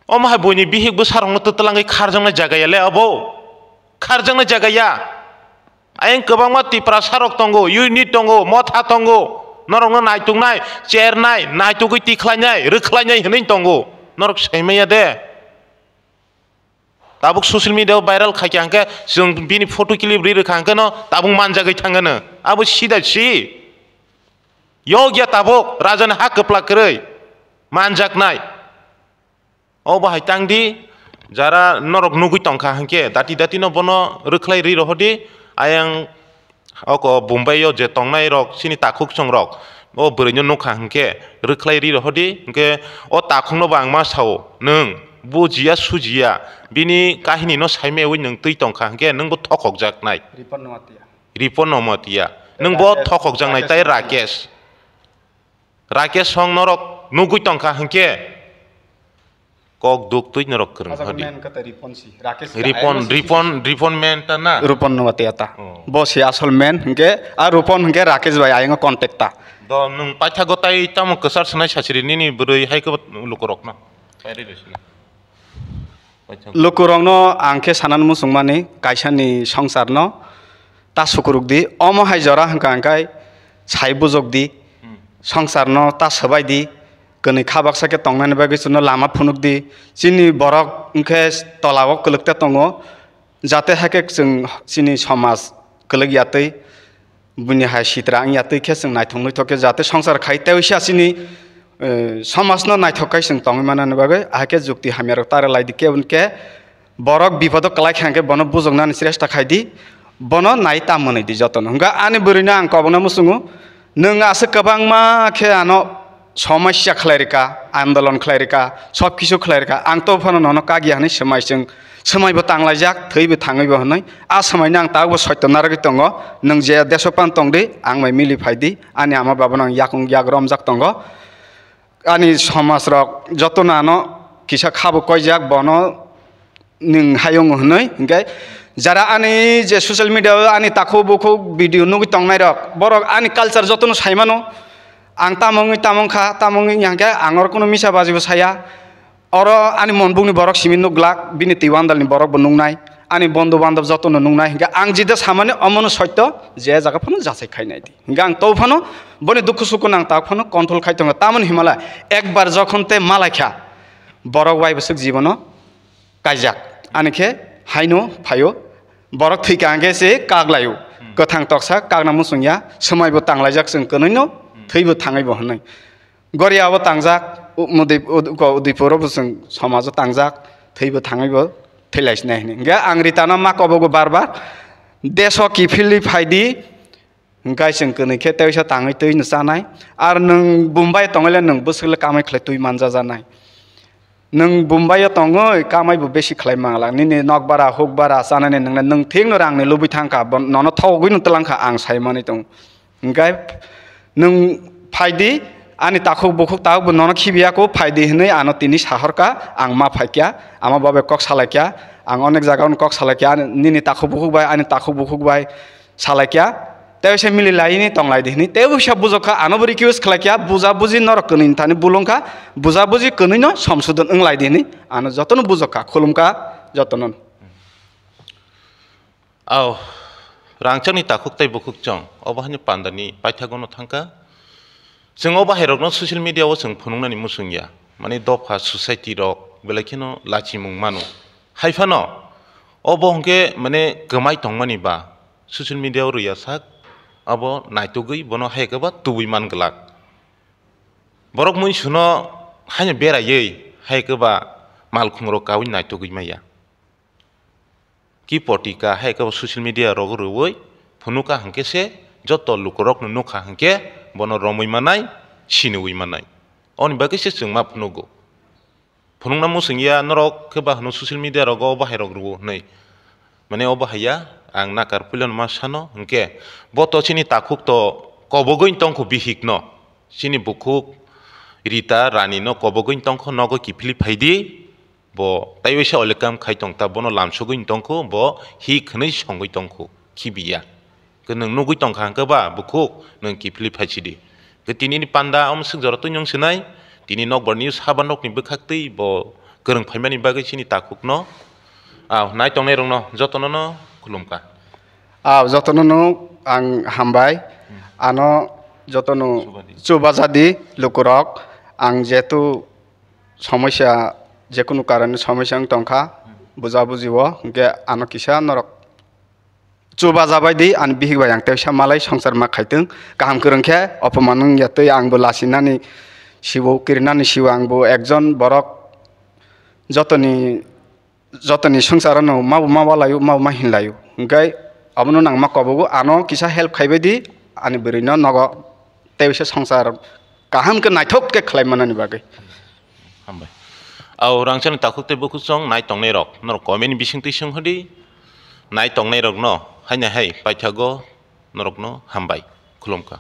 Omo hai buini bihik bwsarokno twtwlangwi kharjaknai jaga ya le abo? Kharjaknai jaga ya. Ayang kwbangma Tiprasa rok tongo, unit tongo, motha tongo. Norokno naituknai, chernai, naitugwi tikhlainai, rwkhlainai hwnwi tongo. Norok saimaya de. Tabuk social media o viral khaikha hwnkhe, chwng bini photo clip ri rwkha hwnkhe no tabuk manjagwi thangano. Abo sida si. Yog ya tabuk, raja ni ha kwplak kwrwi. Manjaknai. O bahai tang di, jara norok nugwi tongkha hwnkhe, dati dati no bono rwkhlai ri rohor di, ayang oko Bombay o je tongnai rok, chini takhuk chwng rok, o bwrwi no nukha hwnkhe, rwkhlai ri rohor di, hwnkhe o takhuk no bo ang ma sao, nwng bujiya sujiya, bini kahini no saimaiwi nwng twi tongkha hwnkhe, nwng bo thokhok jak nai. Ripan no matiya. Ripan no matiya. Nwng bo Rakesh, thokhok jak nai Rakesh tei no matiya. Rakesh. Rakesh song norok nugwi tongkha hwnkhe, kok duk twi norok kwrwng Asal hodi. Men kata Ripon si, Rakesh si, Ripon, ayang si Ripon, Ripon men ta na? Rupon no watya ta. Oh. Bo si asol men, hingke, a Rupon hingke Rakesh bai ayang contact ta. Do nwng paithago tai tamo kwchar swnai sachiri nini bwrwi hai khe lukurokno. Pairi rw sini. Paithago. Lukurokno ang khe sanani muchungmani kaisani songsarno ta sukuruk di, omo hai jora hwnkha hwnkhe sai bujok di, Hmm. songsarno ta swbai di, kwnwi kha baksa khe tongnani bagwi chwngno lama phunuk di, chini borok hwnkhe tolao kwlwk ta tongo, jate hakhe chwng chini somaj kwlwk ya twi, buini hai sitra wngya twi khe chwng naithok nuithok khe jate songsar khai tei wngsa chini, eh, somajno naithok khai chwng tongwi manani bagwi, ahai khe jukti hamyarok ta rwlai di khe, hwnkhe borok bipodo kwlai kha hwnkhe bono bujoknani chesta khai di, bono nai ta mwnwi di jotono. Hwnkhe ani bwrwino ang kobokna muchungo, nwng aswk kwbangma khe ano somosya khlai rwkha, andolon khlai rwkha, sob kisu khlai rwkha. Ang to phano nono kagya hwnwi swmai chwng, swmaibo tanglaijak, thwibo thangwibo hwnwi. A swmaino ang tabukbo soito narwgwi tongo. Nwng je deso pan tongdi, ang bai mili phaidi, ani ama babano ang yakung yak romjak tongo. Ani somaj rok jotono ano kisa khabo koijak, bono nwng hayung hwnwi, hwnkhe jara ani je social media o ani takhuk bukhuk video nugwi tongnai rok, borok ani culture jotono sai mano. Ang tamo wngwi tamo wngkha, tamo wngwi hwnkhe ang oro kunu misa bajibo saya. Oro ani monbukni borok simi nukglak, bini twi wandalni borok bo nuknai, ani bondhu bandhab jotono nuknai, hwnkhe ang jida samani omono soito, je jaga phano jachai khainai di. Hwnkhe ang to phano boni dukhu sukhu nang tak phano control khai tongo. Tamoni himala ekbar jokhon te malaikha, borok wai bwswk jibono kaijak. Ani khe haino phaio, borok thwikha hwnkhe se kak laio. Hmm. Kwthang toksa kakna muchung ya, swmaibo tanglaijak chwng kwnwino, Hmm. thwibo thangwibo hwnwi. Goriabo tangjak, u-, mudi-, ud-, uko Udaipuro bo chwng somajo tangjak, thwibo thangwibo thwilaisnai hwnwi. Hwnkhe ang Ritano ma kobogo bar bar, "Deso kiphilwi phaidi, hwnkhe chwng kwnwi khe teisa tangwi twino chanai. Ar nwng Bombay tongwile nwng bwswkle kamai khlai twi manjajanai. Nwng Bombay-o tongwi kamaibo besi khlai manglak. Nini nokbara, hukbara chanani nwngle nwng thikno rangni lubui thangkha, bo nono thogwino twlangkha," ang sai manwi tongo. Hwnkhe nwng phaidi, ani takhuk bukhuk tabukbo nono khibiya kho, phaidi hwnwi ano tini sahorkha, ang ma phaikya, ama babai kok salaikya, ang onek jaga-o kok salaikya, ani, nini takhuk bukhuk bai, ani takhuk bukhuk bai salaikya, tei se mili laini tonglaidi hwnwi, tei wngsa bujokha, ano bo request khlaikya, buja buji norok kwnwi thani bulungkha, buja buji kwnwino somsodon wnglaidi hwnwi, ano jotono bujokha, khulumkha jotono. Aw, rangchakni takhuk tei bukhuk chwng obo haino pandani paithagono thangkha. Chwng o bahairokno social media-o chwng phunuknani muchung ya. Mani dopha society rok belai kheno lachimung mano. Hai phano obo hwnkhe mane kwmai tongmani ba social media-o rwya sak abo naitugwi bono hai khe ba tubui man glak. Borok mui suno haino beraiwi hai khe ba malkhung rok kaui naitugwi maya. Ki potika hai khe bo social media rogo rwui phunukha hwnkhe se joto lukurokno nukha hwnkhe bono romwi manai, siniui manai. Oni bagwi se chwng ma phunugo. Phunukna muchung ya norok khe ba hwno social media rogo o bahairok rwo hwnwi. Mane o bahai ya ang nakar puilano ma sano hwnkhe bo to chini takhuk to kobogwi tongkho bihikno. Chini bukhuk Rita Rani no kobogwi tongkho nogo kiphilwi phaidi. Bo tei waisa oile kam khai tong ta, bono lamsogwi tongkho, bo hik hwnwi songwi tongkho, khibiya. Khe nwng nugwi tongkha hwnkhe ba, bukhuk, nwng kiphilwi phaisidi. Khe tinini panda omo swk jora twi nwng sinai, tini nokbar ni saba nokni bwkhak twi bo kwrwng phaimani bagwi chini takhukno, ah, nai tongnairokno jotono no khulumkha. Ah, jotono no ang hambai, Hmm. ano jotono Chubadi. Chubajadi lukurok, ang jehetu somosya, jekunu karani somosya wng tongkha, buja bujibo, hwnkhe ano kisa norok chubajabai di, ani bihik bai ang teisa malai songsar ma khaitwng, kaham kwrwng khe opoman wngya twi angbo lachinani sibo, kirinani sibo, angbo ekjon borok jotoni jotoni swngchar no mabo ma walaio, mabo ma hinlaio. Hwnkhe abono nangma kobogo, ano kisa help khaibai di, ani bwrwino nogo tei bisa swngchar kaham khe naithok khe khlai manani bagwi. Hambai. Au rangchakni takhuk tei bukhuk chwng nai tongnai rok, norok comment ni bising twi swng hwdi, nai tongnai rok no haino hai paithago norok no hambai khulumkha.